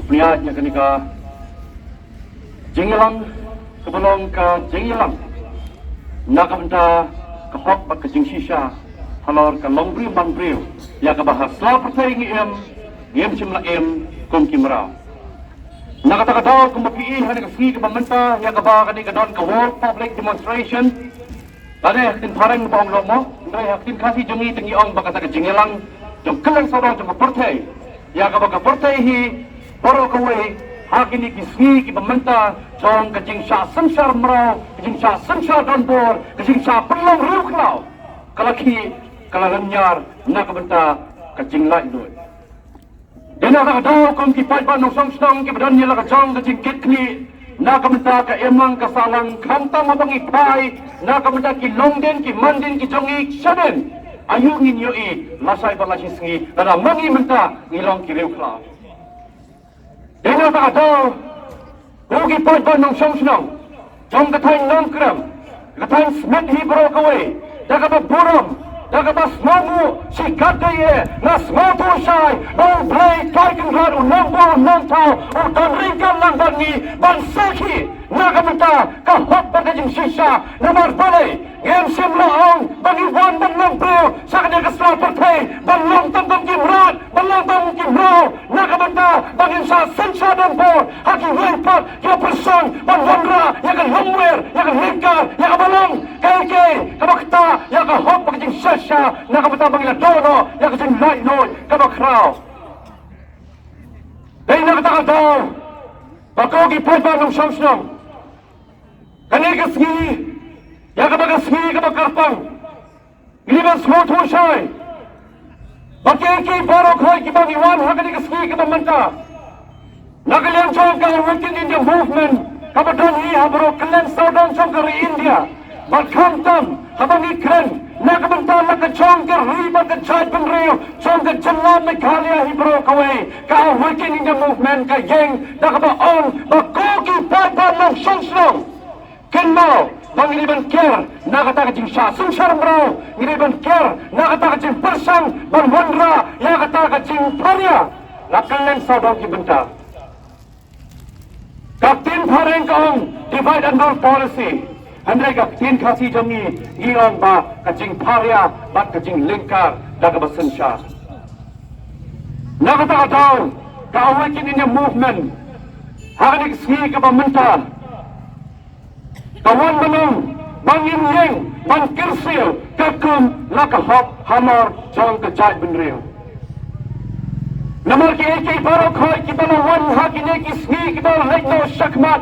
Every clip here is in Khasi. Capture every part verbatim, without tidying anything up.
Pynïaid ïa kane ka jingïalang kaba long ka jingïalang na ka bynta ka hok bad ka jingshisha halor ka longbriew manbriew ïa kaba ha sla pyrthei ngi im, ngi im shim la im kum ki mraw. Na kata ka daw kumba phi i ha kane ka sngi kaba mynta ïa kaba kane ka don ka World Public Demonstration. Lane ha ktien phareng ba ong lo mo, hynrei ha ktien Khasi jong ngi te ngi ong ba kata ka jingïalang jong kylleng sawdong jong ka pyrthei. Ïa kaba ka pyrthei hi baroh kawei ha kine ki sngi kiba mynta jong ka jingshah synshar mraw, ka jingshah synshar donbor, ka jingshah pynlong riewkhlaw, ka la khih, ka la lynñiar na ka bynta ka jinglaitluid. Dei na kata ka daw kum ki paidbah nongshong shnong kiba don ïa la ka jong ka jingkitkhlieh na ka bynta ka imlang ka sahlang khamtam haba ngi phai na ka bynta ki longdien ki mandien ki jong ngi shadien. Aïu ngin ïohi lashai bad lashisngi lada ma ngi mynta ngi long ki riewkhlaw. Dei na kata ka daw ko ki paidbah nongshong shnong jong ka thaiñ Nongkrem, ka thaiñ Smit hi baroh kawei, da kaba burom, da kaba sngewbha shi katdei eh nga sngewthuh shai ba U Blei Trai Kynrad u nongbor u nongthaw u don ryngkat lang bad ngi ban sakhi na ka bynta ka hok bad ka jingshisha. Namar balei? Ngim shym la ong ba ngi wan ban long briew sha kane ka sla pyrthei ban long tang kum ki mrad, ban long tang kum ki mraw, na ka bynta ba ngin shah synshar donbor ha kiwei pat ki pyrshang ban wanrah ïa ka longwer, ïa ka lyngkar, ïa kaba long kaei kaei kaba ktah ïa ka hok bad ka jingshisha, na ka bynta ba ngin la dohnud ïa ka jinglaitluid kaba khraw. Dei na kata ka daw ba ko ki paidbah nongshong shnong, kane ka sngi ïa kaba ka sngi kaba kyrpang, ngi dei ban sngewthuh shai ba kiei kiei baroh khoit kiba ngi wan ha kane ka sngi kaba mynta na ka liang jong ka Awaken India Movement kaba don hi ha baroh kylleng sawdong jong ka ri India. Bad khamtam haba ngi kren na ka bynta la ka jong ka ri bad ka jaitbynriew jong ka jylla Meghalaya hi baroh kawei, ka Awaken India Movement ka ïeng da kaba ong ba ko ki paidbah nongshong shnong, kynmaw ba ngi dei ban kiar na kata ka jingshah synshar mraw, ngi dei ban kiar na kata ka jingpyrshang ban wanrah ïa kata ka jingpharia la kylleng sawdong ki bynta. Ka ktien phareng ka ong divide and rule policy. Hynrei ka ktien Khasi jong ngi ngi ong ba ka jingpharia bad ka jinglyngkar da kaba synshar. Na kata ka daw ka Awaken India Movement ha kane ka sngi kaba mynta ka wan ban ong ba ngin ïeng ban kyrsiew katkum la ka hok halor jong ka jaitbynriew. Namar kiei kiei baroh khoit kiba la wan ha kine ki sngi kiba la leit noh shakhmat,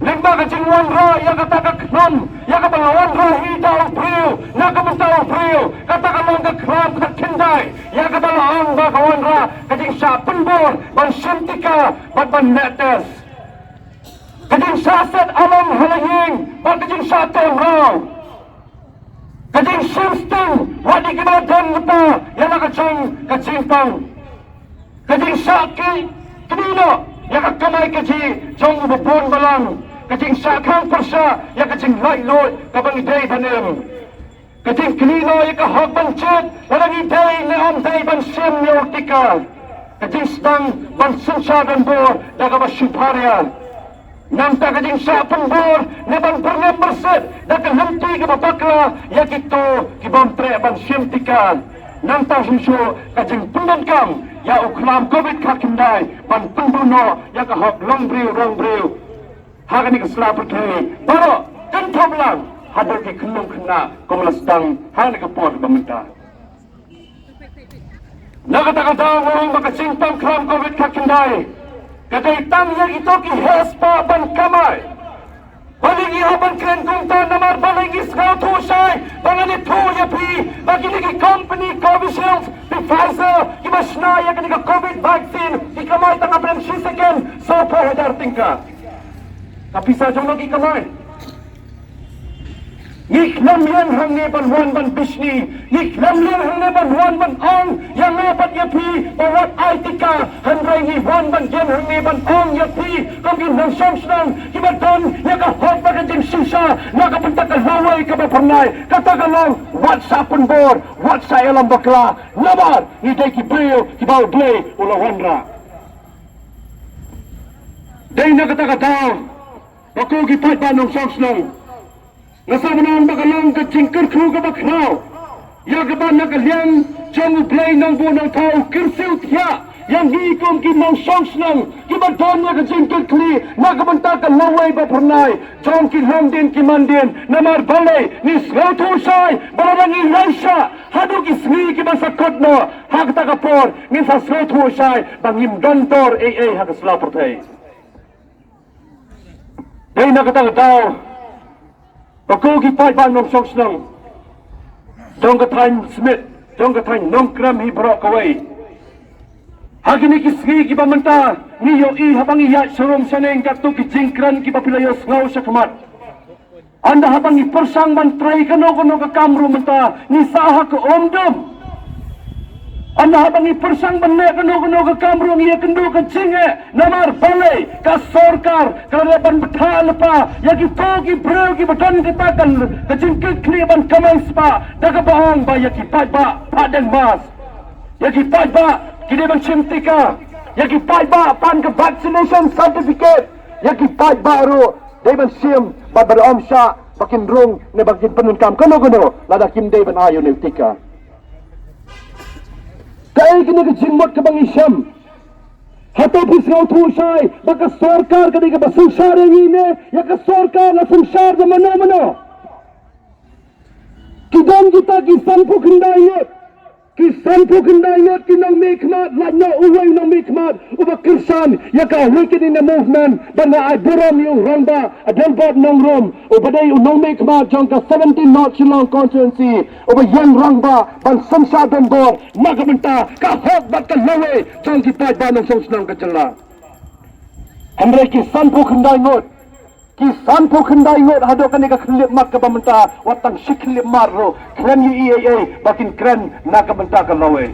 lyngba ka jingwanrah ïa kata ka khlam ïa kaba la wanrah hi da u briew na ka bynta u briew, kata ka long ka khlam khatkhyndai ïa kaba la ong ba ka wanrah ka jingshah pynbor ban shim tika bad ban leh test. Ka jingshah set alarm ha la ïing bad ka jingshah teh mraw. Ka jingshim sting wat ïa kiba don lypa ïa la ka jong ka jingpang. Ka jingshah ki kynnoh ïa ka kamai kajih jong uba bun balang. Ka jingshah khang pyrshah ïa ka jinglaitluid kaba ngi dei ban im. Ka jingkynnoh ïa ka hok ban jied lada ngi dei ne ym dei ban shim ïa u tika. Ka jingsdang ban synshar donbor da kaba shu pharia. Nangta ka jingshah pynbor ne ban byrngem byrsit da ka lynti kaba bakla ïa kito ki bym treh ban shim tika. Nangta shuh shuh ka jingpyndonkam ïa u khlam covid khatkhyndai ban pynduh noh ïa ka hok longbriew longbriew ha kane ka sla pyrthei baroh, kynthup lang haduh ki khynnah khynnah kum la sdang ha kane ka por ba mynta. Na kata ka daw nga ong ba ka jingpang khlam covid khatkhyndai ka dei tang ïa kito ki heh spah ban kamai. Balei ngi hap ban kren kumta? Namar balei ngi sngewthuh shai ba ngan ïathuh ïa phi ba kine ki company Covishield, Pfizer kiba shna ïa kane ka covid vaccine ki kamai tang hapdeng shi second sawphew hajar tyngka. Ka pisa jong no ki kamai. Ngi khlem ïeng hangne ban wan ban bishni, ngi khlem ïeng hangne ban wan ban ong ïa nga bad ïa phi ba wat ai tika, hynrei ngi wan ban ïeng hangne ban ong ïa phi kum ki nongshong shnong kiba don ïa ka hok bad ka jingshisha na ka bynta ka lawei kaba phyrnai, kata ka long wat shah pynbor, wat shah ïalam bakla, namar ngi dei ki briew kiba U Blei u la wanrah. Dei na kata ka daw ba ko ki paidbah nongshong shnong, nga sngewbha ba ka long ka jingkyrkhu kaba khraw ïa kaba na ka liang jong U Blei Nongbuh Nongthaw u kyrsiew thiah ïa ngi kum ki nongshong shnong kiba don ïa ka jingkitkhlieh na ka bynta ka lawei ba phyrnai jong ki longdien ki mandien. Namar balei? Ngi sngewthuh shai ba lada ngi ïaishah haduh ki sngi kiba sa kut noh, ha kata ka por ngin sa sngewthuh shai ba ngim don dor ei ei ha ka sla pyrthei. Dei na kata ka daw ba ko ki paidbah nongshong shnong jong ka thaiñ Smit, jong ka thaiñ Nongkrem hi baroh kawei, ha kine ki sngi kiba mynta ngi ïohi haba ngi ïaid sharum shaneng katto ki jingkren kiba phi la ïohsngew shakhmat. Ynda haba ngi pyrshang ban trei kano kano ka kam ruh mynta ngi sah ha ka umdum. Ynda haba ngi pyrshang ban leh kano kano ka kam ruh ngi ïakynduh ka jingeh. Namar balei? Ka sorkar ka la leh ban bthah lypa ïa kito ki briew kiba don kata ka, ka jingkitkhlieh ban kamai spah da kaba ong ba ïa ki paidbah phah deng mask, ïa ki paidbah ki dei ban shim tika, ïa ki paidbah pan ka vaccination certificate, ïa ki paidbah ruh dei ban shim bad ban ym shah ba kin rung ne ba kin pyndonkam kano kano lada kim dei ban ai ïa une u tika. Kaei kane ka jingmut kaba ngi shem? Hato phi sngewthuh shai ba ka sorkar ka dei kaba synshar ïa ngi ne ïa ka sorkar la synshar da mano mano? Ki don kita ki sanphew khyndai ngut, ki sanphew khyndai ngut ki nongmihkhmat, lait noh uwei u nongmihkhmat uba kyrshan ïa ka Awaken India Movement. Bad nga ai burom ïa u Rangbah Adelbert Nongrum uba dei u nongmihkhmat jong ka seventeen North Shillong Constituency uba ïeng rangbah ban synshar donbor na ka bynta ka hok bad ka lawei jong ki paidbah nongshong shnong ka jylla. Hynrei ki sanphew khyndai ngut, ki sanphew khyndai ngut haduh kane ka khyllipmat kaba mynta, wat tang shi khyllipmat ruh khlem ïohi ei ei ba kin kren na ka bynta ka lawei.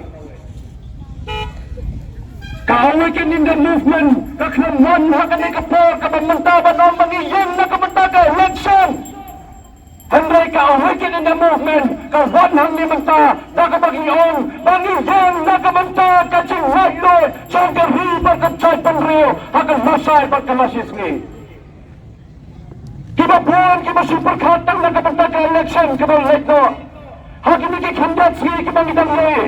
Ka Awaken India Movement ka khlem wan ha kane ka por kaba mynta ban ong ba ngi ïeng na ka bynta ka election. Hynrei ka Awaken India Movement ka wan hangne mynta da kaba ngi ong ba ngi ïeng na ka bynta ka jinglaitluid jong ka ri bad ka jaitbynriew ha ka lashai bad ka lashisngi. Kiba bun kiba shu pyrkhat tang na ka bynta ka election kaba leit noh. Ha kine ki khyndiat sngi kiba ngi dang ïohi,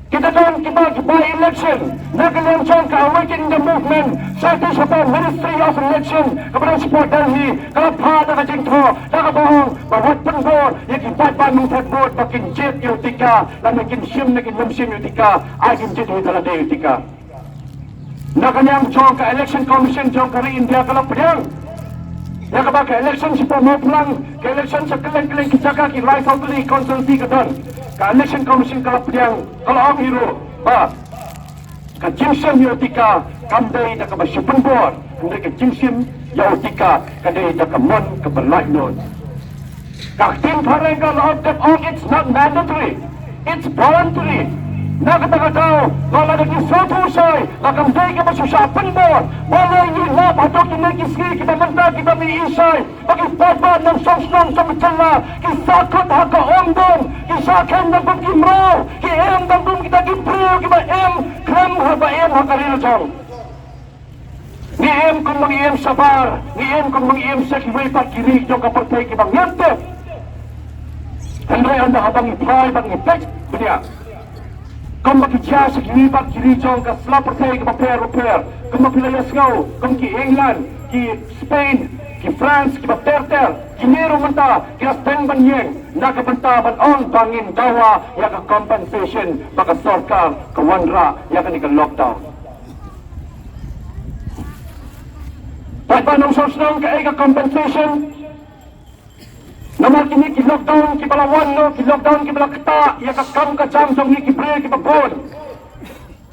kita don kiba, kiba election na ka liang jong ka Awaken India Movement, sha ki shapoh Ministry of Election kaba don shapoh Delhi, ka la phah da ka jingthoh da kaba ong ba wat pynbor ïa ki paidbah nongthep vote ba kin jied ïa u tika, lane kin shim ne kin ym shim ïa u tika, ai kin jied ïa u da lade ïa u tika. Na ka liang jong ka Election Commission jong ka ri India ka la pdiang ïa kaba ka election shapoh Mawphlang, ka election sha kylleng kylleng ki jaka, ki lai saw tylli constituency ka don. Ka Election Commission ka la pdiang, ka la ong hi ruh ba ka jingshim ïa u tika kam dei da kaba shu pynbor, hynrei ka jingshim ïa u tika ka dei da ka mon kaba laitluid. Ka ktien phareng ka la ong, it's not mandatory, it's voluntary. Na kata ka daw, lada ngi sngewthuh shai ba kam dei kaba shu shah pynbor, balei ngi lap haduh kine ki sngi kiba mynta kiba ngi ïohi shai ba ki paidbah nongshong shnong jong ka jylla ki sah kut ha ka umdum, ki shah kheiñ dang kum ki mraw, ki im dang kum kita ki briew kiba im khlem haba im ha ka ri la jong. Ngi im kumba ngi im shabar, ngi im kumba ngi im sha kiwei pat ki ri jong ka pyrthei kiba ngim tip. Hynrei ynda haba ngi phai bad ngi peit bniah kumba ki jia sha kiwei pat ki ri jong ka sla pyrthei kiba pher bapher, kumba phi la ïohsngew kum ki England, ki Spain, ki France, kiba ter ter, kine ruh mynta ki la sdang ban ïeng na ka bynta ban ong ba ngin dawa ïa ka compensation ba ka sorkar ka wanrah ïa kane ka lockdown. Paidbah nongshong shnong, kaei ka compensation? Namar kine ki lockdown kiba la wan noh, ki lockdown kiba la ktah ïa ka kam ka jam jong ngi ki briew kiba bun,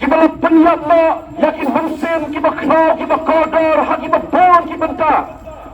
kiba la pynïap noh ïa ki mynsiem kiba khraw kiba kordor ha kiba bun ki bynta.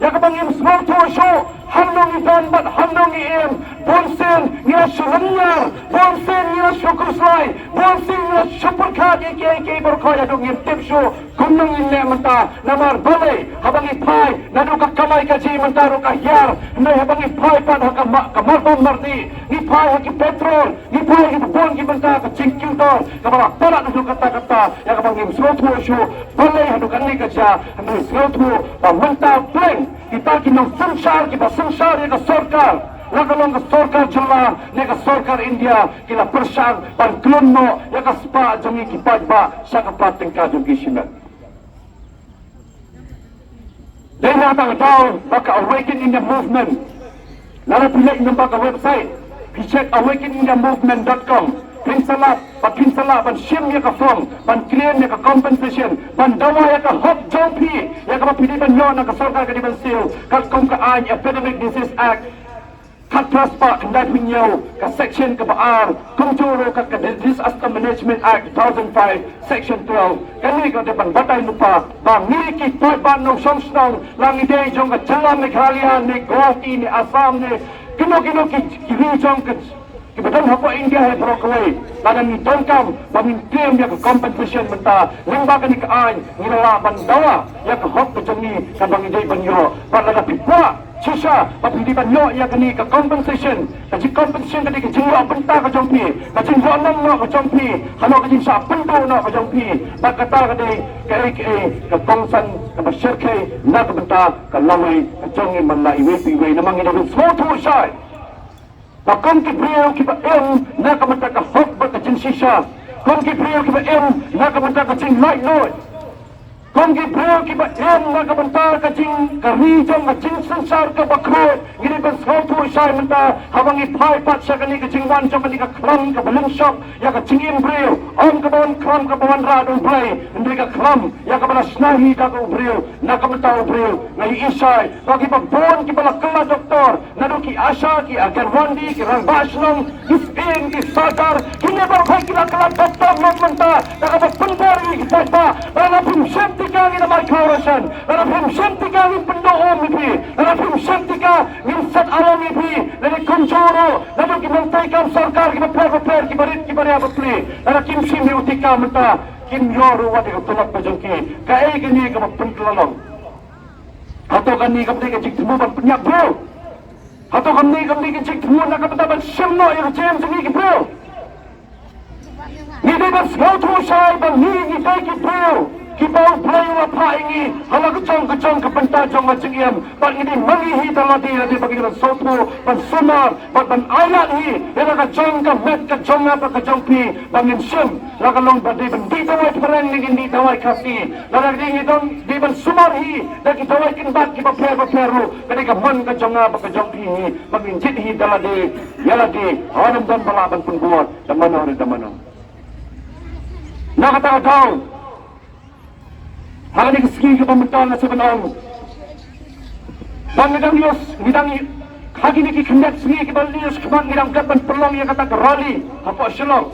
Ïa kaba ngim sngewthuh shuh hangno ngi don bad hangno ngi im. Bun sien ngi la shu lynñiar, bun sien ngi la shu khuslai, Sing na super khat ïa ki ïa ki baroh khat ïa dong ngim tip shuh kumno ngin leh mynta. Namar balei haba ngi phai naduh ka kamai kajih mynta ruh ka hiar. Hynrei haba ngi phai pat ha ka ma-, ka mardom mardi, ngi phai ha ki petrol, ngi phai ha ki bun ki bynta ka jingkiew dor kaba la palat haduh katta katta ïa kaba ngim sngewthuh shuh. Balei haduh kane ka jia? Hynrei sngewthuh ba mynta pleng kita ki nongsynshar kiba synshar ïa ka sorkar, la ka long ka sorkar jylla ne ka sorkar India, ki la pyrshang ban khlun noh ïa ka spah jong ngi ki paidbah sha ka plat tyngka jong ki shimet. Dei na kata ka daw ba ka Awaken India Movement, lada phi leit lyngba ka website, phi check awaken india movement dot com, phin sa lah, ba phin sa lah ban shim ïa ka form ban claim ïa ka compensation, ban dawa ïa ka hok jong phi ïa kaba phi dei ban ïoh na ka sorkar ka dei ban siew katkum ka aiñ Epidemic Disease Act khatphra spah khyndai phew hynñiew, ka section kaba ar, kumjuh ruh ka, ka Disaster Management Act two thousand five, section twelve. Kane ka dei ban batai lypa ba ngi ki paidbah nongshong shnong, la ngi dei jong ka jylla Meghalaya ne Guwahati ne Assam ne kino kino ki, ki ri jong ka, kiba don hapoh India hi baroh kawei, lada ngi donkam ba ngin claim ïa ka compensation mynta lyngba kane ka aiñ, ngi la lah ban dawa ïa ka hok ka jong ngi kaba ngi dei ban ïoh. Bad lada phi kwah shisha ba phi dei ban ïoh ïa kane ka compensation, ka jing compensation ka dei ka jingïoh bynta ka jong phi, ka jingïoh nong noh ka jong phi, halor ka jingshah pynduh noh ka jong phi. Bad kata ka dei kaei kaei ka kongsan kaba shyrkhei na ka bynta ka lawei ka jong ngi man la iwei pa iwei. Namar ngi dei ban sngewthuh shai ba kum ki briew kiba im na ka bynta ka hok bad ka jingshisha, kum ki briew kiba im na ka bynta ka jinglaitluid, kum ki briew kiba im na ka bynta ka jing, ka ri jong, ka jingsynshar kaba khuid, ngi dei ban sngewthuh shai mynta haba ngi phai pat sha kane ka jingwan jong kane ka khlam kaba lynshop ïa ka jingim briew. Ym kaba wan khlam kaba wanrah da U Blei, hynrei ka khlam ïa kaba la shna hi da ka u briew, na ka bynta u briew. Nga ïohi shai ba kiba bun kiba la kylla doktor, naduh ki ASHA, ki Anganwadi, ki rangbah shnong, ki Spin, ki Sardar, kine baroh ki la kylla doktor lut mynta da kaba pynbor ïa ki paidbah. Lada phim shim tika ngin ym ai khaw ration, lada phim shim tika ngin pynduh um ïa phi, lada phim shim tika ngin set alarm ïa phi. Lada kumjuh ruh naduh ki nongtrei kam sorkar kiba pher bapher, kiba rit kiba ria bapli, lada kim shim ïa u tika mynta, kim ïoh ruh wat ïa ka tulop ka jong ki. Kaei kane kaba pynkylla long? Hato kane kam dei ka jingthmu ban pynïap briew? Hato kane kam dei ka jingthmu na ka bynta ban shim noh ïa ka jingim jong ngi ki briew? Ngi dei ban sngewthuh shai ba ngi, ngi dei ki briew kiba U Blei u la phah ïa ngi ha la ka jong ka jong ka bynta jong ka jingim. Bad ngi dei ma ngi hi da lade, lade ba ngi dei ban sngewthuh, ban sumar bad ban ailad hi ïa la ka jong ka met ka jong nga bad ka jong phi, ba ngin shim. La ka long ba dei ban dih dawai phareng ne ngin dih dawai Khasi, lada dei ngi don dei ban sumar hi da ki dawai kynbat kiba pher bapher ruh, ka dei ka mon ka jong nga bad ka jong phi hi ba ngin jied hi da lade ïa lade, ha ym don ba lah ban pynbor da mano re da mano. Na kata ka daw, ha kane ka sngi kaba mynta nga sa ban ong ba ngi dang ïoh, ngi dang ïoh, ha kine ki khyndiat sngi kiba la ïoh shakhmat ngi dang dep ban pynlong ïa kata ka rally hapoh Shillong.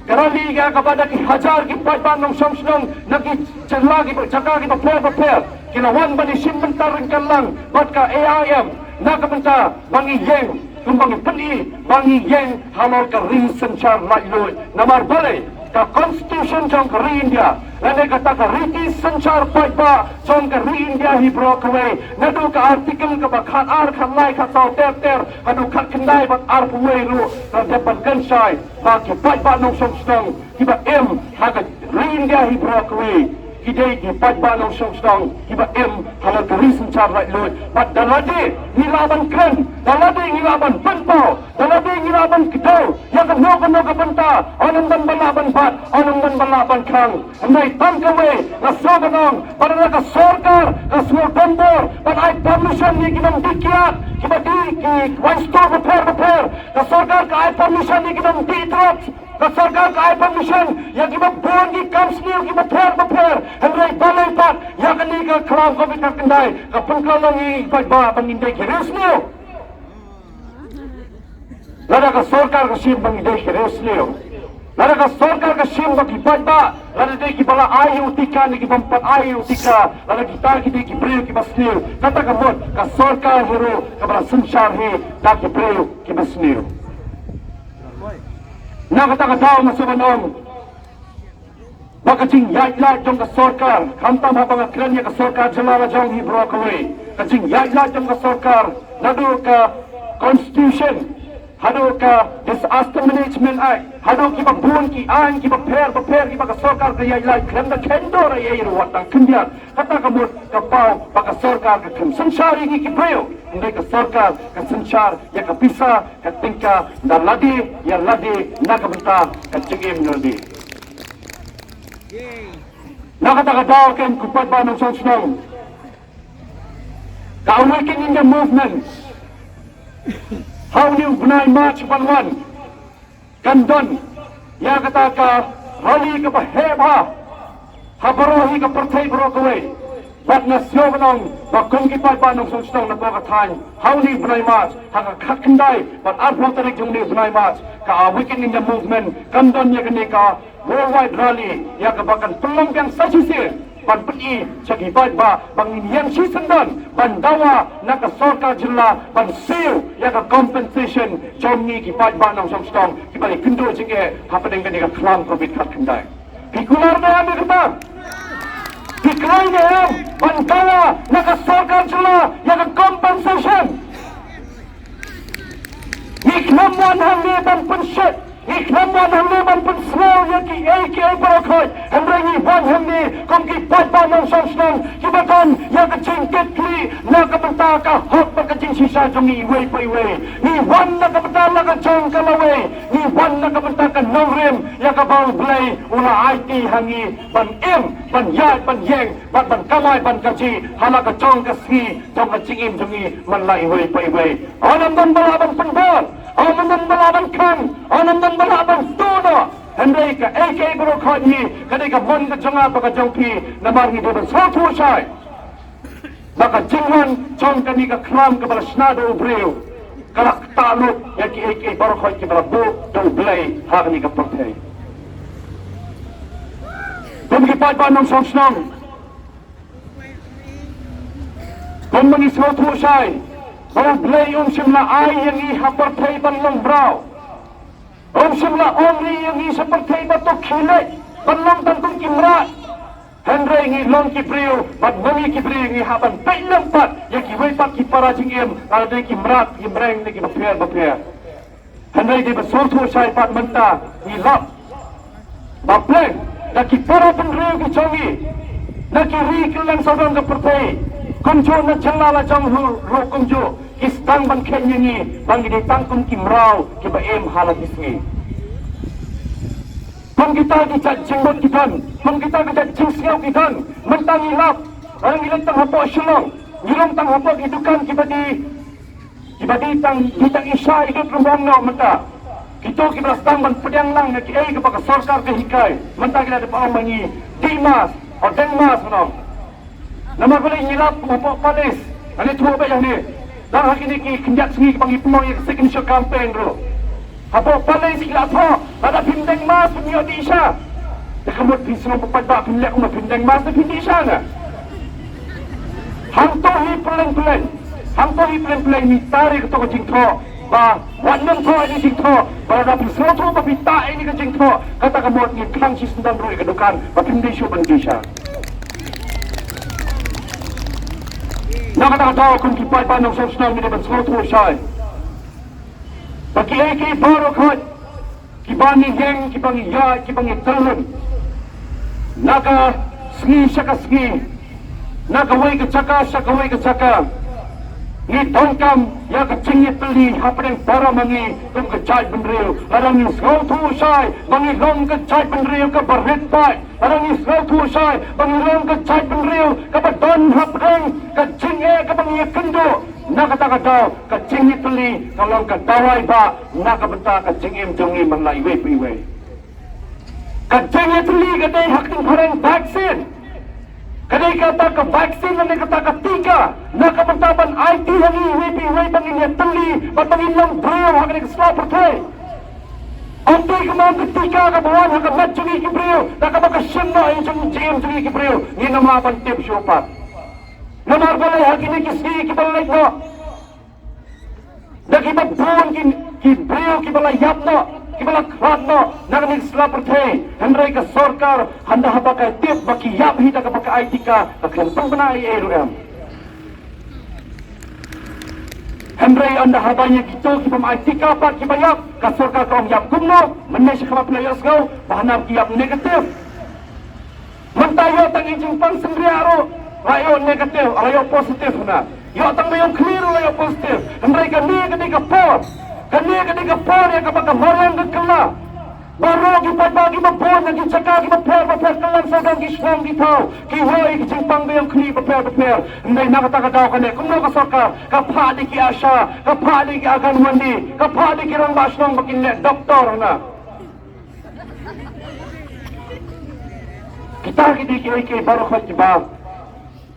Ka rally ïa kaba da ki hajar ki paidbah nongshong shnong na ki jylla, ki jaka kiba pher bapher ki la wan ban ïashim bynta ryngkat lang bad ka A I M na ka bynta ba ngi ïeng, kumba ngi pyni ba ngi ïeng halor ka ri synshar laitluid. Namar balei? Ka Constitution jong ka ri India lane kata ka riti synshar paidbah jong ka ri India hi baroh kawei, naduh ka Article kaba khatar, khatlai, khatsaw ter ter haduh khatkhyndai bad arphew wei ruh, ka dep ban kynshai ba ki paidbah nongshong shnong kiba im ha ka ri India hi baroh kawei ki dei ki paidbah nongshong shnong kiba im halor ka ri synshar laitluid. Bad da lade ngi lah ban kren, da lade ngi lah ban pynpaw, da lade ngi lah ban kdew ïa kano kano ka bynta, ym don ba lah ban bat, ym don ba lah ban khang. Hynrei tang kawei nga sngew ban ong ba lada ka sorkar ka sngewdon bor ban ai permission ïa ki nongdih kiad kiba dih ki wine store bapher bapher, ka sorkar ka ai permission ïa ki nongdih drugs, ka sorkar ka ai permission ïa kiba bun ki kam sniew kiba pher bapher. Hynrei balei pat ïa kane ka khlam covid khatkhyndai ka pynkylla long ïa ngi paidbah ba ngin dei ki riewsniew? Lada ka sorkar ka shim ba ngi dei ki riewsniew, lada ka sorkar ka shim ba ki paidbah, lada dei kiba la ai ïa u tika ne kibym pat ai ïa u tika, lada kita ki dei ki briew kiba sniew, kata ka mut ka sorkar hi ruh kaba la synshar hi da ki briew kiba sniew. Na kata ka daw nga sa ban ong ba ka jingïaid lad jong ka sorkar, khamtam haba nga kren ïa ka sorkar jylla la jong hi baroh kawei, ka jingïaid lad jong ka sorkar, naduh ka constitution haduh ka Disaster Management Act, haduh kiba bun ki aiñ kiba pher ba pher kiba ka sorkar ka ïaid lad, khlem da kheiñ dor ei ei ruh wat tang khyndiat. Kata ka mut ka paw ba ka sorkar ka khlem synshar ïa ngi ki briew, hynrei ka sorkar ka synshar ïa ka pisa ka tyngka na lade ïa lade na ka bynta ka jingim na lade. Na kata ka daw, kum ki paidbah nongshong shnong, ka Awaken India Movement ha une u bnai March ban wan kan don ïa kata ka rally kaba heh bha ha baroh hi ka pyrthei baroh kawei. Bad nga sngew ban ong ba kum ki paidbah nongshong shnong na ka thaiñ, ha une u bnai March, ha ka khatkhyndai bad arphew tarik jong une u bnai March, ka Awaken India Movement kan don ïa kane ka worldwide rally ïa kaba kan pynlong biang sa shisien ban pyni sha ki paidbah ba ngin ïeng shisyndon ban dawa na ka sorkar jylla ban siew ïa ka compensation jong ngi ki paidbah nongshong shnong kiba la ïakynduh jingeh hapdeng kane ka khlam covid khatkhyndai. Phi kular ne em ïa kata? Phi kular ne em ban dawa na ka sorkar jylla ïa ka compensation? Ngi khlem wan hangne ban pynshit, ngi khlem wan hangne ban pynsngew ïa kiei kiei baroh khoit, hynrei ngi wan hangne kum ki paidbah nongshong shnong kiba don ïa ka jingkitkhlieh na ka bynta ka hok bad ka jingshisha jong ngi iwei pa iwei. Ngi wan na ka bynta la ka jong ka lawei, ngi wan na ka bynta ka nongrim ïa kaba U Blei u la aiti ha ngi ban im, ban ïaid, ban ïeng bad ban kamai ban kajih ha la ka jong ka sngi jong ka jingim jong ngi man la iwei pa iwei. Ym don ba lah ban pynbor, ym don ba lah ban khang, ym don ba lah ban tuh noh. Hynrei kaei kaei baroh khoit ngi, ka dei ka mon ka jong nga bad ka jong phi, namar ngi dei ban sngewthuh shai ba ka jingwan jong kane ka khlam kaba la shna da u briew ka la ktah lut ïa kiei kiei baroh khoit kiba la buh da U Blei ha kane ka pyrthei. Kum ki paidbah nongshong shnong, kumba ngi sngewthuh shai ba U Blei um shym la ai ïa ngi ha pyrthei ban long mraw. Um shym la ong ïa ngi sha pyrthei ba to khie leit ban long tang kum ki mrad. Hynrei ngi long ki briew bad ma ngi ki briew ngi hap ban peit lem pat ïa kiwei pat ki para jingim, lada dei ki mrad ki mreng ne kiba pher ba pher. Hynrei dei ban sngewthuh shai pat mynta ngi lap ba pleng da ki para bynriew ki jong ngi na ki ri kylleng sawdong ka pyrthei, kumjuh na jylla la jong ruh kumjuh, ki sdang ban kheiñ ïa ngi ba ngi dei tang kum ki mraw kiba im ha la ki sngi. Kum kita ki jait jingmut ki don, kum kita ki jait jingsngew ki don, mynta ngi lap, lada ngi leit tang hapoh Shillong, ngi rung tang hapoh ki dukan kiba dih, kiba dih tang, dih tang i sha i lut rumbong noh mynta. Kito kiba la sdang ban pdiang lang na kiei kaba ka sorkar ka hikai, mynta ki la dep ong ma ngi dih mask, oh deng mask noh. Namar balei ngi lap hapoh palace, ngan ïathuh beit hangne. Tang ha kine ki khyndiat sngi kiba ngi pynlong ïa ka second show campaign ruh, hapoh palace ki la thoh, lada phim deng mask phim ïoh dih sha. Te ka mut phi sngew ba paidbah phin leh kumno, phim deng mask te phin dih sha ne? Hangto hi pleng pleng, hangto hi pleng pleng ngi tari kato ka jingthoh ba wat nym thoh ïa ka jingthoh, ba lada phi sngewthuh ba phi tah ïa ka jingthoh, kata ka mut ngin khang shisyndon ruh ïa ka dukan ba phim dei shuh ban dih sha. Na kata ka daw kum ki paidbah nongshong shnong ngi dei ban sngewthuh shai ba kiei kiei baroh khoit kiba ngi ïeng, kiba ngi ïaid, kiba ngi tyrlun na ka sngi sha ka sngi, na kawei ka jaka sha kawei ka jaka, ngi donkam ïa ka jingïatylli hapdeng baroh ma ngi kum ka jaitbynriew. Lada ngi sngewthuh shai ba ngi long ka jaitbynriew kaba rit paid, lada ngi sngewthuh shai ba ngi long ka jaitbynriew kaba don hapdeng ka jingeh kaba ngi ïakynduh, na kata ka daw ka jingïatylli ka long ka dawai ba na ka bynta ka jingim jong ngi man la iwei pa iwei. Ka jingïatylli ka dei ha ka ktien phareng vaccine. Ka dei kata ka vaccine lane kata ka tika na ka bynta ban aiti ha ngi iwei pa iwei ba ngin ïatylli bad ba ngin long briew ha kane ka sla pyrthei. Ym dei kumno ka tika kaba wan ha ka met jong ngi ki briew da kaba ka shim noh ïa jong jingim jong ngi ki briew, ngin ym lah ban tip shuh pat. Namar balei ha kine ki sngi kiba leit noh, da kiba bun ki, ki briew kiba la ïap noh, kiba la khlad noh na kane ka sla pyrthei, hynrei ka sorkar hynda haba ka tip ba ki ïap hi da kaba ka ai tika, ka khlem pynbna ei ei ruh em. Hynrei hynda haba ïa kito ki bym ai tika pat kiba ïap, ka sorkar ka ong ïap kumno, mynne sha khmat phi la ïohsngew ba hana ki ïap negative. Mynta ïoh tang i jingpang synriah ruh la ïoh negative, la ïoh positive hana. Ïoh tang ba ïong khlieh ruh la ïoh positive. Hynrei kane ka dei ka por, kane ka dei ka por ïa kaba ka mariang ka kylla. Baroh ki paidbah kiba bun na ki jaka kiba pher bapher, kyllon sawdong ki shnong ki thaw, ki ïoh ïa ki jingpang ba ïong khlieh bapher bapher. Hynrei na kata ka daw kane kumno ka sorkar ka phah da ki ASHA, ka phah da ki Anganwadi, ka phah da ki rangbah shnong ba kin leh doktor hana. Kita ki dei kiei kiei baroh khoit kiba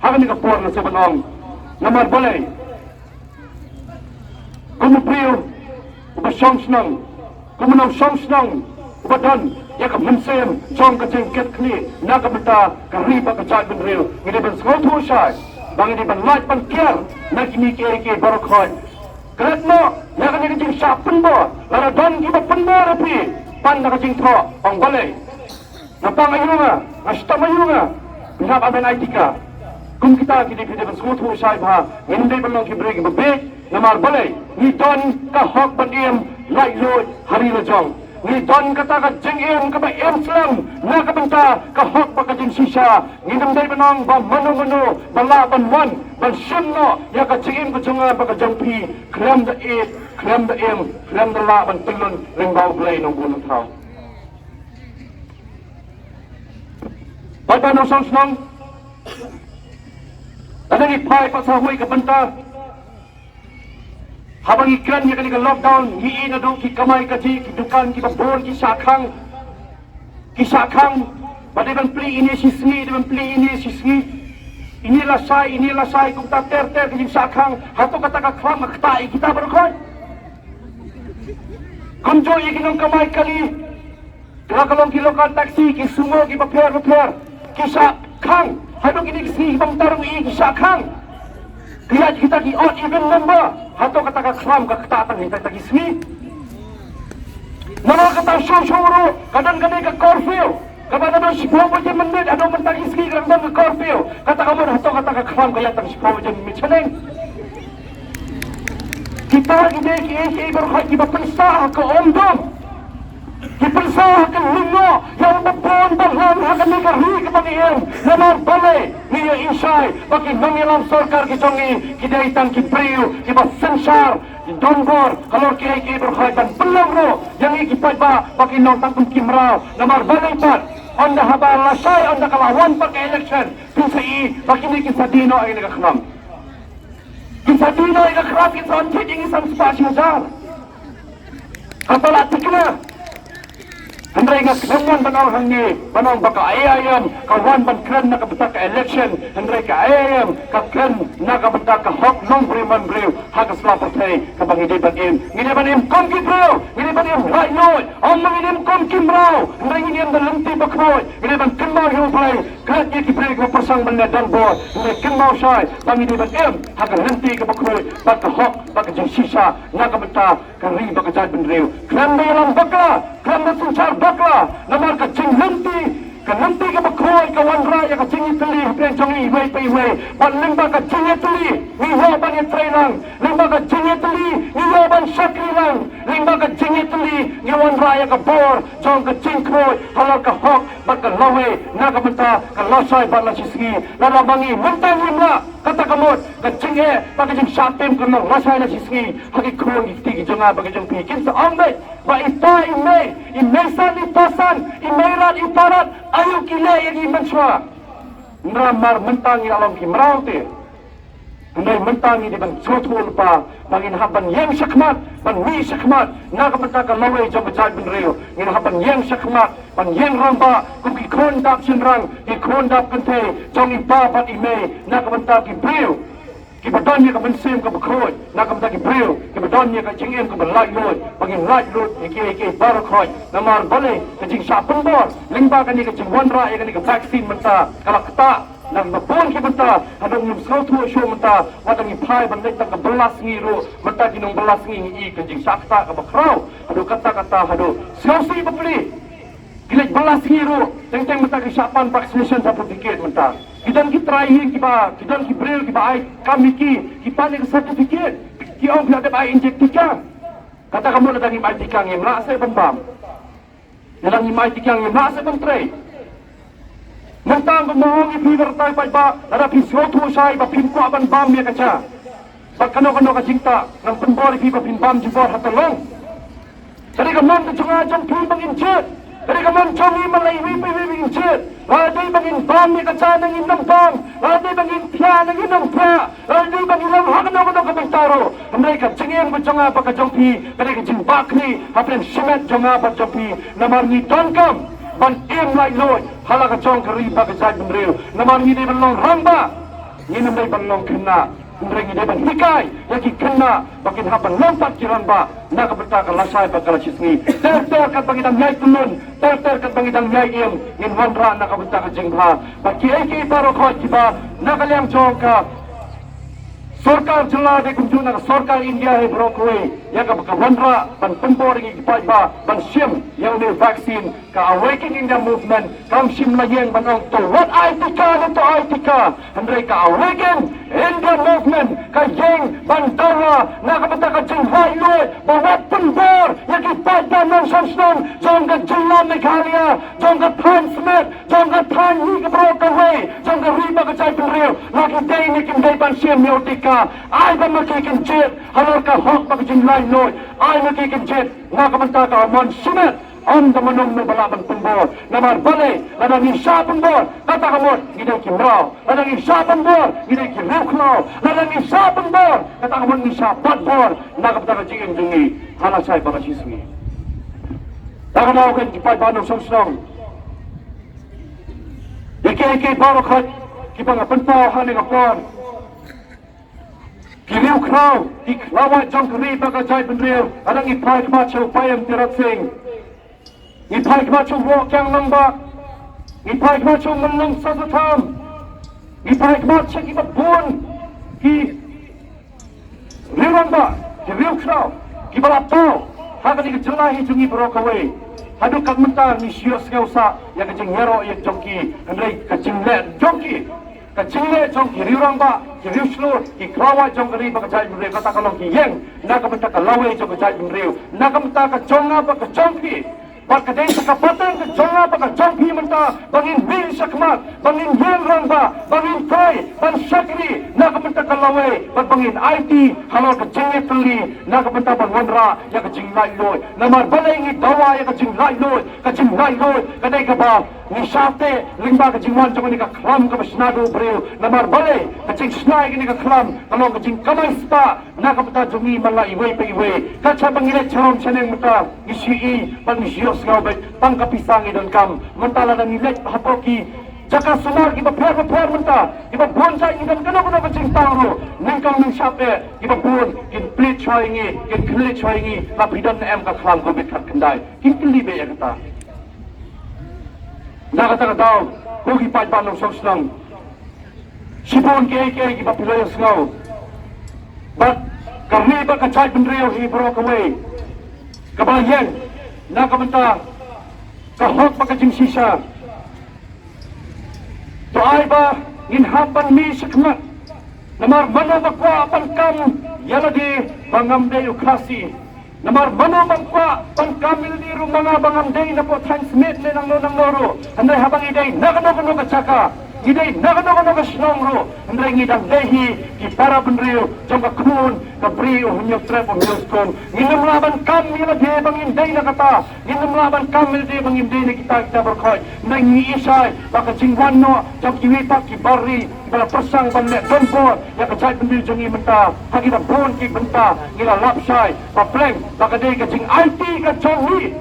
ha kane ka por nga sngewbha ban ong. Namar balei, kum u briew uba shong shnong, kum u nongshong shnong uba don ïa ka mynsiem jong ka jingkit khlieh na ka bynta ka ri bad ka jaitbynriew, ngi dei ban sngewthuh shai ba ngi dei ban lait ban kiar na kine kiei kiei baroh khoit. Klet noh ïa kane ka jingshah pynbor, lada don kiba pynbor ïa phi, pan da ka jingthoh, ong balei. Nga pang aïu nga, nga shitom aïu nga, phi hap ban ai tika. Kum kita ki dei phi dei ban sngewthuh shai ba ngim dei ban long ki briew kiba bieit, namar balei, ngi don ka hok ban im laitluid ha ri la jong. Ngi don kata ka jingim kaba im slem na ka bynta ka hok bad ka jingshisha. Ngim dei ban ong ba mano mano ba lah ban wan ban shim noh ïa ka jingim ka jong nga bad ka jong phi khlem da ïeit, khlem da im, khlem da lah ban tyllun lyngba U Blei Nongbun Nongthaw. Paidbah nongshong shnong, lada ngi phai pat sha kawei ka bynta, haba ngi kren ïa kane ka lockdown, ngi ïohi naduh ki kamai kajih, ki dukan kiba bun ki shah khang, ki shah khang, ba dei ban plie ine shi sngi, dei ban plie ine shi sngi. Ine lashai, ine lashai, kumta ter ter ki jingshah khang. Hato kata ka khlam ka ktah ïa kita baroh khoit? Kumjuh ïa ki nongkamai kali, la ka long ki local taxi, ki sumo, kiba pher bapher, ki shah khang. Haduh kine ki sngi kiba mynta ruh ngi ïohi ki shah khang. Ki ïaid kita ki odd even number. Hato kata ka khlam ka ktah tang ha kita ki sngi? Namar kata shuh shuh ruh ka don kane ka curfew kaba naduh shiphew baje mynmiet haduh mynta ki sngi ka dang don ka curfew. Kata ka mut hato kata ka khlam ka ïaid tang shiphew baje mynmiet shaneng? Kita ki dei kiei kiei baroh khoit kiba pynsah ha ka umdum. Ki pynsah ha ka lyngngoh ïa uba bun ba lam ha kane ka ri kaba ngi im. Namar balei, ngi ïohi shai ba ki nongïalam sorkar ki jong ngi ki dei tang ki briew kiba synshar, ki donbor halor kiei kiei baroh khoit, ban pynlong ruh ïa ngi ki paidbah ba ki long tang kum ki mraw. Namar balei pat, ynda haba lashai, ynda ka la wan pat ka election, phin sa ïohi ba kine kin sa die noh ïa kane ka khlam. Kin sa die noh ïa ka khlam, kin sa wan thied ïa ngi san spah shi hajar. Kata la thikna. Hynrei nga khlem wan ban ong hangne, ban ong ba ka A I M ka wan ban kren na ka bynta ka election, hynrei ka A I M ka kren na ka bynta ka hok nongbriew manbriew ha ka sla pyrthei kaba ngi dei ban im. Ngi dei ban im kum ki briew, ngi dei ban im laitluid, ym ba ngi dei im kum ki mraw, hynrei ngi dei im da lynti bakhuid, ngi dei ban kynmaw ïa U Blei. Klet ïa ki briew kiba pyrshang ban leh donbor, hynrei kynmaw shai ba ngi dei ban im ha ka lynti kaba khuid bad ka hok bad ka jingshisha na ka bynta ka ri bad ka jaitbynriew. Khlem da ïalam bakla, khlem da synshar bakla, namar ka jinglynti, ka lynti kaba khuid ka wanrah ïa ka jingïatylli hapdeng jong ngi iwei pa iwei. Bad lyngba ka jingïatylli ngi ïoh ban ïatrei lang, lyngba ka jingïatylli ngi ïoh ban shakri lang, lyngba ka jingïatylli ngi wanrah ïa ka bor jong ka jingkhuid halor ka hok bad ka lawei na ka bynta ka lashai bad lashisngi. Lada ma ngi mynta ngim lah, kata ka mut ka jingeh bad ka jingshah tim kan long lashai lashisngi ha ki khun ki kti ki jong nga bad ki jong phi. Kin sa ong beit ba i pa i mei, i mei san i pa san, i mei rat i pa rat, aïu ki leh ïa ngi mynshuwa. Namar mynta ngi la long ki mraw te. Hynrei mynta ngi dei ban sngewthuh lypa ba ngin hap ban ïeng shakhmat, ban mih shakhmat na ka bynta ka lawei jong ka jaitbynriew. Ngin hap ban ïeng shakhmat, ban ïeng rangbah kum ki khun dap shynrang, ki khun dap kynthei jong i pa bad i mei, na ka bynta ki briew kiba don ïa ka mynsiem kaba khuid, na ka bynta ki briew kiba don ïa ka jingim kaba laitluid, ba ngin laitluid ïa kiei kiei baroh khoit. Namar balei, ka jingshah pynbor lyngba kane ka jingwanrah ïa kane ka vaccine mynta ka la ktah Na ka bun ki bynta, haduh ngim sngewthuh shuh mynta, wat la ngi phai ban leit tang ka bylla sngi ruh, mynta ki nongbylla sngi ngi i ka jingshah ktah kaba khraw, haduh katta katta, haduh sngewsih bapli. Ki leit bylla sngi ruh, teng teng mynta ki shah pan vaccination certificate mynta. Ki don ki trai ïing kiba, ki don ki briew kiba ai kam ïa ki, ki pan ïa ka certificate, ki ong ki la dep ai inject tika. Kata ka mut lada ngim ai tika ngim lah seh ban bam. Lada ngim ai tika ngim lah seh ban trei. Mynta nga ong ïa phi baroh paidbah, lada phi sngewthuh shai ba phim kwah ban bam ïa ka ja, bad kano kano ka jingtah, ngan pynbor ïa phi ba phin bam jubor ha Tarlong. Ka dei ka mon ka jong nga jong phi ba ngin jied. Ka dei ka mon jong ngi man la iwei pa iwei ba ngin jied. Lada dei ba ngin bam ïa ka ja, nangin nang bam. Lada dei ba ngin thiah, nangin nang thiah. Lada dei ba ngin long ha kano kano ka bynta ruh. Hynrei ka jingim ka jong nga bad ka jong phi ka dei ka jingbakla hapdeng shimet jong nga bad jong phi. Namar ngi donkam ban im laitluid ha la ka jong ka ri bad ka jaitbynriew. Namar ngi dei ban long rangbah, ngim dei ban long khynnah. Hynrei ngi dei ban hikai ïa ki khynnah ba kin hap ban long pat ki rangbah na ka bynta ka lashai bad ka lashisngi. Ter ter katba ngi dang ïai kynnoh, ter ter katba ngi dang ïai im, ngin wanrah na ka bynta ka jingbha. Bad kiei kiei baroh khoit kiba na ka liang jong ka sorkar jylla, dei kumjuh na ka sorkar India hi baroh kawei, ïa kaba ka wanrah ban pynbor ïa ngi ki paidbah ban shim ïa une u vaccine. Ka Awaken India Movement kam shym la ïeng ban ong to wat ai tika ne to ai tika. Hynrei ka Awaken India Movement ka ïeng ban dawa na ka bynta ka jinglaitluid, ba wat pynbor ïa ki paidbah nongshong shnong jong ka jylla Meghalaya, jong ka thaiñ Smit, jong ka thaiñ hi ka baroh kawei, jong ka ri bad ka jaitbynriew, la ki dei ne kim dei ban shim ïa u tika. Ai ba ma ki kin jied halor ka hok bad ka jinglaitluid. Ai ma ki kin jied na ka bynta ka mon shimet. Ym da ma nongmih ba lah ban pynbor. Namar balei, lada ngi shah pynbor, kata ka mut ngi dei ki mraw. Lada ngi shah pynbor, ngi dei ki riewkhraw. Lada ngi shah pynbor, kata ka mut ngi shah batbor na ka bynta ka jingim jong ngi ha lashai bad lashisngi. Da kata ka daw, ko ki paidbah nongshong shnong, ïa kiei kiei baroh khoit kiba nga pynpaw ha kane ka por, ki riewkhraw, ki khlawait jong ka ri bad ka jaitbynriew, lada ngi phai khmat sha u Payam Tirot Sing, ngi phai khmat sha u Woh Kiang Nangbah, ngi phai khmat sha u Myllung Soso Tham, ngi phai khmat sha kiba bun ki riewrangbah, ki riewkhraw kiba la paw ha kane ka jylla hi jong ngi baroh kawei. Haduh katne mynta ngi shu ïohsngew sah ïa ka jingïaroh ïa jong ki, hynrei ka jingleh jong ki, ka jingleh jong ki riewrangbah, ki riewshlur, ki khlawait jong ka ri bad ka jaitbynriew, kata ka long ki ïeng na ka bynta ka lawei jong ka jaitbynriew, na ka bynta ka jong nga bad ka jong phi. Bad ka dei sa ka pateng ka jong nga bad ka jong phi mynta ba ngin mih shakhmat, ba ngin ïeng rangbah, ba ngin trei ban shakri na ka bynta ka lawei, bad ba ngin aiti halor ka jingïatylli na ka bynta ban wanrah ïa ka jinglaitluid. Namar balei ngi dawa ïa ka jinglaitluid? Ka jinglaitluid ka dei kaba ngi shah teh lyngba ka jingwan jong kane ka khlam kaba shna da u briew. Namar balei? Ka jingshna ïa kane ka khlam ka long ka jingkamai spah na ka bynta jong ngi man la iwei pa iwei. Ka shah ba ngi leit sharum shaneng mynta ngi shu i bad ngi shu ïohsngew beit tang ka pisa ngi donkam. Mynta lada ngi leit hapoh ki jaka sumar kiba pher ba pher mynta, kiba bun jait ngi don kano kano ka jingtang ruh, nyngkong nyngshap eh kiba bun kin plie shuwa ïa ngi, kin kylli shuwa ïa ngi, la phi don ne em ka khlam Covid khatkhyndai? Kin kylli beit ïa kata. Na kata ka daw, ko ki paidbah nongshong shnong, shibun kiei kiei kiba phi la ïohsngew. Bad ka ri bad ka jaitbynriew hi baroh kawei kaba ïeng na ka bynta ka hok bad ka jingshisha. To ai ba ngin hap ban mih shakhmat. Namar mano ba kwah ban kam ïa lade ba ngam dei u Khasi? Namar mano ba kwah ban kam ïa lade ruh ma nga ba ngam dei na Port Thaiñ Smit ne nangno nangno ruh? Hynrei haba ngi dei na kano kano ka jaka, ngi dei na kano kano ka shnong ruh, hynrei ngi dang dei hi ki para bynriew jong ka khun ka bri u Hynñiewtrep u Hynñiewskun. Ngin ym lah ban kam ïa lade ba ngin dei na kata. Ngin ym lah ban kam ïa lade ba ngim dei na kita kita baroh khoit. Ngi i shai ba ka jingwan noh jong kiwei pat ki bar ri kiba la pyrshang ban leh donbor ïa ka jaitbynriew jong ngi mynta ha kiba bun ki bynta. Ngi la lap shai ba pleng ba ka dei ka jingaiti ka jong ngi,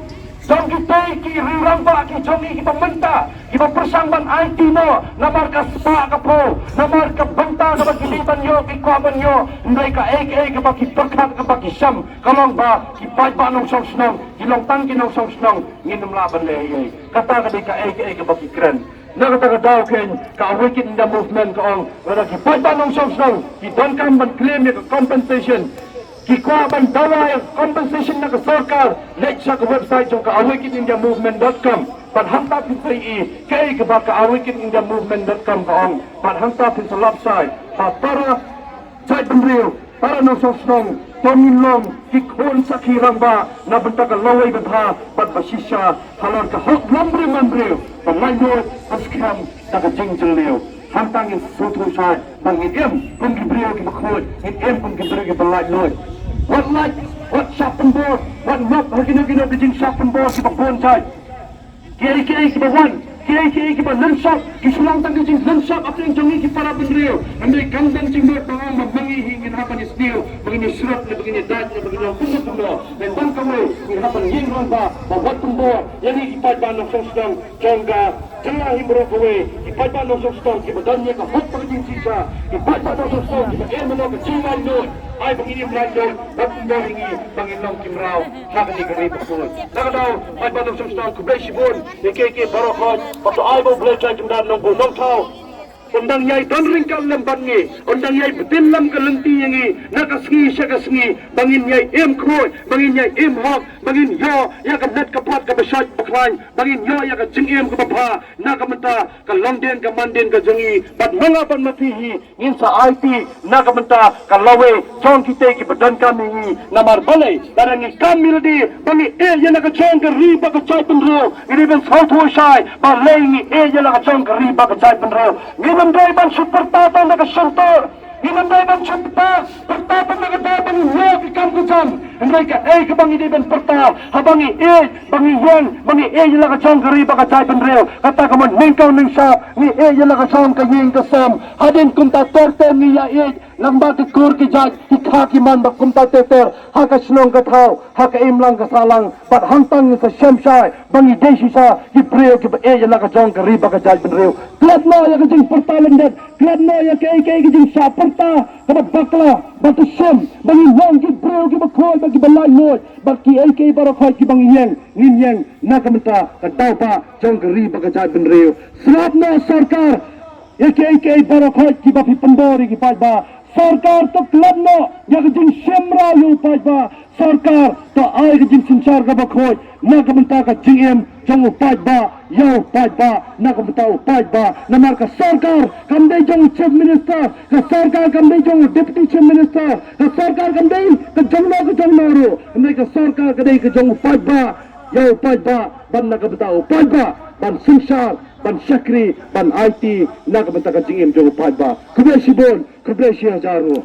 jong kitei ki riewrangbah ki jong ngi kiba mynta kiba pyrshang ban aiti noh namar ka spah ka phew, namar ka bynta kaba ki dei ban ïoh, ki kwah ban ïoh. Hynrei kaei kaei kaba ki pyrkhat, kaba ki shem, ka long ba ki paidbah nongshong shnong ki long tang ki nongshong shnong, ngin ym lah ban leh ei ei. Kata ka dei kaei kaei kaba ki kren. Na kata ka daw kein ka Awaken India Movement ka ong, lada ki paidbah nongshong shnong ki donkam ban claim ïa ka compensation, ki kwah ban dawa ïa ka compensation na ka sorkar, leit sha ka website jong ka awaken india movement dot com. Bad hangta phin sa ïohi kaei kaba ka awaken india movement dot com ka ong. Bad hangta phin sa lap shai ba para jaitbynriew, para nongshong shnong, to ngin long ki khun sakhi rangbah na bynta ka lawei babha bad bashisha halor ka hok longbriew manbriew, ba laitluid, ba skhem da ka jingjylliew. Hangta ngin sngewthuh shai ba ngin im kum ki briew kiba khuid, ngin im kum ki briew kiba laitluid. Wat lait, wat shah pynbor, wat nop ha kino kino ki jingshah pynbor kiba bun jait. Kiei kiei kiba wan, kiei kiei kiba lynshop, ki shu long tang ki jinglynshop hapdeng jong ngi ki para bynriew. Hynrei kam don jingmut ba ong ba ma ngi hi ngin hap ban ïasniew, ba ngin ïasyrop ne ba ngin ïadait ne ba ngin ïa kumno kumno. Hynrei tang kawei, ngin hap ban ïeng rangbah ba wat pynbor ïa ngi ki paidbah nongshong shnong jong ka jylla hi baroh kawei, ki paidbah nongshong shnong kiba don ïa ka hok bad ka jingshisha, ki paidbah nongshong shnong kiba im halor ka jinglaitluid. Ai ba ngin im laitluid, wat pynbor ïa ngi ba ngin long ki mraw ha kane ka ri bakhuid. Na ka daw, paidbah nongshong shnong, khublei shibun ïa kiei kiei baroh khoit. Bad to ai ba U Blei Trai Kynrad Nongbuh Nongthaw un dang ïai don ryngkat lem bad ngi, un dang ïai btin lem ka lynti ïa ngi na ka sngi sha ka sngi, ba ngin ïai im khuid, ba ngin ïai im hok, ba ngin ïoh ïa ka met ka phad kaba shoit ba khlaiñ, ba ngin ïoh ïa ka jingim kaba bha na ka bynta ka longdien ka mandien ka jong ngi. Bad ma nga bad ma phi hi ngin sa aiti na ka bynta ka lawei jong kitei kiba donkam ïa ngi. Namar balei? Lada ngi kam ïa lade ba ngi ïeh ïa la ka jong ka ri bad ka jaitbynriew, ngi dei ban sngewthuh shai balei ngi ïeh ïa la ka jong ka ri bad ka jaitbynriew. Ngim dei ban shu pyrta tang da ka shyntur, ngim dei ban shu pyrta, pyrta tang da kata ba ngi ïoh ki kam ki jam. Hynrei kaei kaba ngi dei ban pyrta, haba ngi ïeh, ba ngi ïeng, ba ngi ïeh ïa la ka jong ka ri bad ka jaitbynriew, kata ka mut nyngkong nyngshap ngi ïeh ïa la ka jong ka ïing ka sem. Hadien kumta ter ter ngi ïa ïeh lang bad ki kur ki jait, ki kha ki man bad kumta ter ter ha ka shnong ka thaw, ha ka imlang ka sahlang. Bad hangta ngin sa shem shai ba ngi dei shisha ki briew kiba ïeh ïa la ka jong ka ri bad ka jaitbynriew. Klet noh ïa ka jingpyrta lyndet, klet noh ïa kaei kaei ka jingshah pyrta kaba bakla. Bad to shem ba ngi long ki briew kiba khuid bad kiba laitluid, bad kiei kiei baroh khoit kiba ngi ïeng, ngin ïeng na ka bynta ka daw bah jong ka ri bad ka jaitbynriew. Sngap noh sorkar ïa kiei kiei baroh khoit kiba phi pynbor ïa ki paidbah. Sorkar to klet noh ïa ka jingshim mraw ïa u paidbah. Sorkar to ai ka jingsynshar kaba khuid na ka bynta ka jingim jong u paidbah, ïa u paidbah, na ka bynta u paidbah. Namar ka sorkar kam dei jong u chief minister, ka sorkar kam dei jong u deputy chief minister, ka sorkar kam dei ka jong no ka jong no ruh. Hynrei ka sorkar ka dei ka jong u paidbah, ïa u paidbah, bad na ka bynta u paidbah ban synshar, ban shakri, ban aiti na ka bynta ka jingim jong u paidbah. Khublei shibun, khublei shihajar nguh.